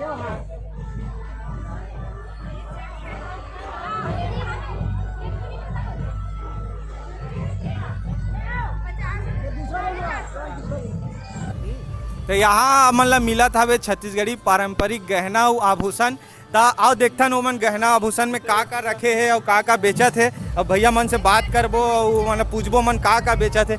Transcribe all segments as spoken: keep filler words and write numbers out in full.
तो यहाँ हमन ला मिलत हवे छत्तीसगढ़ी पारंपरिक गहना अउ आभूषण। त आओ देखथन ओमन गहना आभूषण में का का रखे हे अउ का का बेचत हे। अब भैया मन से बात करबो अउ ओमन पूछबो ओमन का का बेचत हे।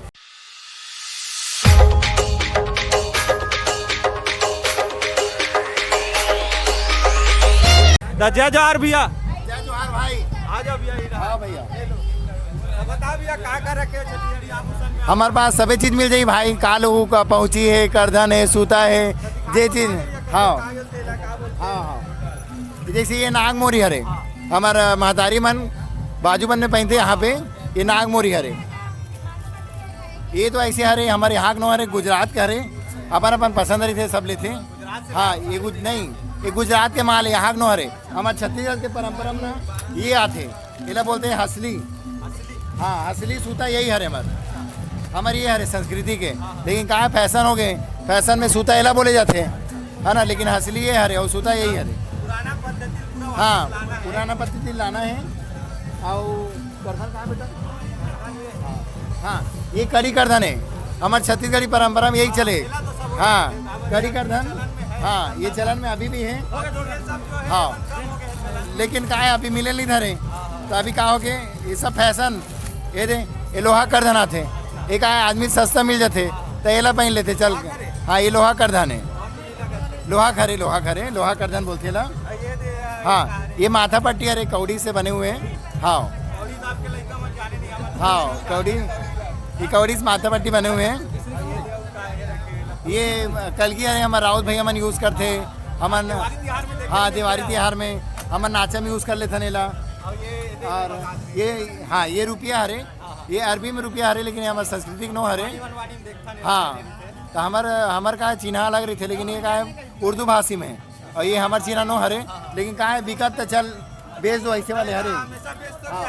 त जय जोहार भैया। जय जोहार भाई। आ जाओ भैया इधर। हाँ भैया। तो बता भैया का का रखे हो छत्तीसगढ़ी आभूषण में? हमारे पास सभी चीज मिल जाई भाई, काल हो का पहुँची है, करधन है, सूता है, जे चीज। हाँ। हाँ हाँ। जैसे ये नागमोरी हरे, हमर महतारी मन बाजू मन में पहिनथे यहाँ पे, ये नागमोरी हरे। ये तो ऐसे हरे, हमर यहाँ के नो हरे, गुजरात के हरे, अपन अपन पसंद रहिथे, सब लेथे। हाँ, ये गुज-, नहीं, ये गुजरात के माल है, यहाँ के नो हरे। हमर छत्तीसगढ़ के परंपरा में ना ये आथे, एला बोलथे हसली। हाँ, हसली सूता यही हरे हमर, हमर ये हरे संस्कृति के। लेकिन का है, फैशन हो गए, फैशन में सूता एला बोले जाथे, है ना, लेकिन हसली ये हरे अउ सूता यही हरे। हाँ, पुराना पद्धति लाना है। अउ करधन कहाँ बेटा? हाँ, ये कड़ी करधन है, हमर छत्तीसगढ़ी परंपरा में यही चले। हाँ, कड़ी करधन, हाँ, ये चलन में अभी भी है। हाँ, लेकिन का है, अभी मिले नहीं धरे, तो अभी का हो के ये सब फैशन, ये दे, ये लोहा करधन आथे, ये का है, आदमी सस्ता मिल जाथे, तो एला पहिन लेथे चल के। हाँ, ये लोहा करधन है, लोहा खरे, लोहा खरे, लोहा करधन बोलथे ला। हाँ, ये माथा पट्टी हरे, कौड़ी से बने हुए हैं। हाँ, हाँ, कौड़ी, ये कौड़ी से माथा पट्टी बने हुए हैं। ये कलगी हरे, हमर राउत भैया मन यूज करथे, हमन, हाँ, देवारी तिहार में हमन नाचा में यूज कर लेथन एला। और ये, हाँ, ये रुपया हरे, ये अरबी में रुपया हरे, लेकिन ये हमर संस्कृति के नो हरे। हाँ, तो हमर, हमर का चिन्हा अलग रहिथे, लेकिन ये का है, उर्दू भाषी में, और ये हमर चिन्हा नो हरे, लेकिन का है, बिकत तो चल, बेच दो, ऐसे वाले हरे। हाँ।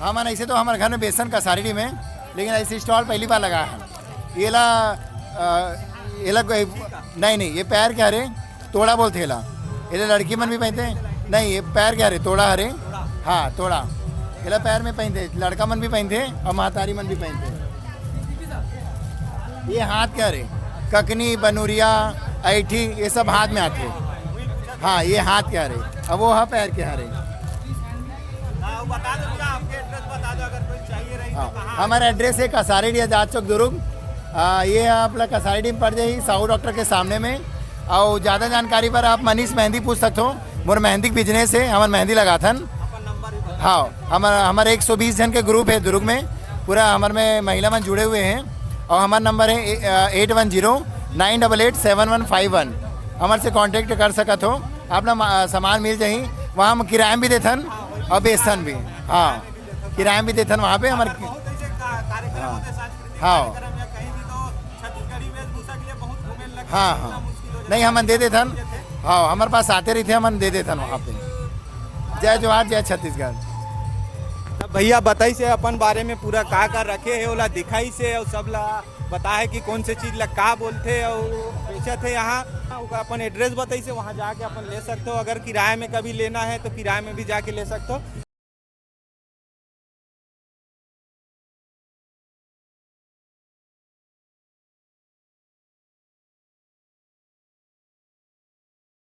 हमन ऐसे तो हमर घर में बेसन कसारी में, लेकिन ऐसे स्टॉल पहली बार लगा है। ये ला, अ, ये ला कोई, नहीं, नहीं, ये पैर के हरे, तोड़ा बोलथे एला। एला लड़की मन भी पहिनथे। नहीं, ये पैर के हरे, तोड़ा हरे। हाँ, तोड़ा। एला पैर में पहिनथे, लड़का मन भी पहिनथे और महतारी मन भी पहिनथे। ये हाथ के हरे, ककनी, बनुरिया, ऐठी, ये सब हाथ में आथे। हाँ, ये हाथ के हरे, अब वो हा पैर के हरे। हाँ, बता दो भैया, आपके एड्रेस बता दो, अगर कोई चाहिए रही तो हाँ, कहाँ? हमारा एड्रेस है कसारीडीह, जाट चौक, दुर्ग। आ, ये आप लोग कसारीडीह में पड़ जाही, साहू डॉक्टर के सामने में। और ज़्यादा जानकारी पर आप मनीष मेहंदी पूछ सकते हो। मोर मेहंदी के बिजनेस है, हमर मेहंदी लगाथन। हाँ, हमर, हमर एक सौ बीस जन के ग्रुप है दुर्ग में, पूरा हमर में महिला मन जुड़े हुए हैं। और हमार नंबर है eight one zero nine double eight seven one five one. हमर से कॉन्टेक्ट कर सकत हो, आप ना मा-, सामान मिल जाही। वहाँ हम किराए में भी देथन और बेचथन भी। हाँ, किराए में भी देथन वहाँ पे हमर। हाँ, हाँ, हाँ, नहीं, हमन दे देथन। हाँ, हमर पास आते रहिथे, हमन दे देथन वहाँ पे। जय जोहार, जय छत्तीसगढ़। तब भैया बताइस हे अपन बारे में पूरा का का रखे हे, ओला दिखाइस हे और सब ला बताए हे कि कौन से चीज ला का बोलथे और बेचत हे यहाँ। ओकर अपन एड्रेस बताइस हे, वहाँ जाके अपन ले सकते हो। अगर किराए में कभी लेना है तो किराए में भी जाके ले सकते हो।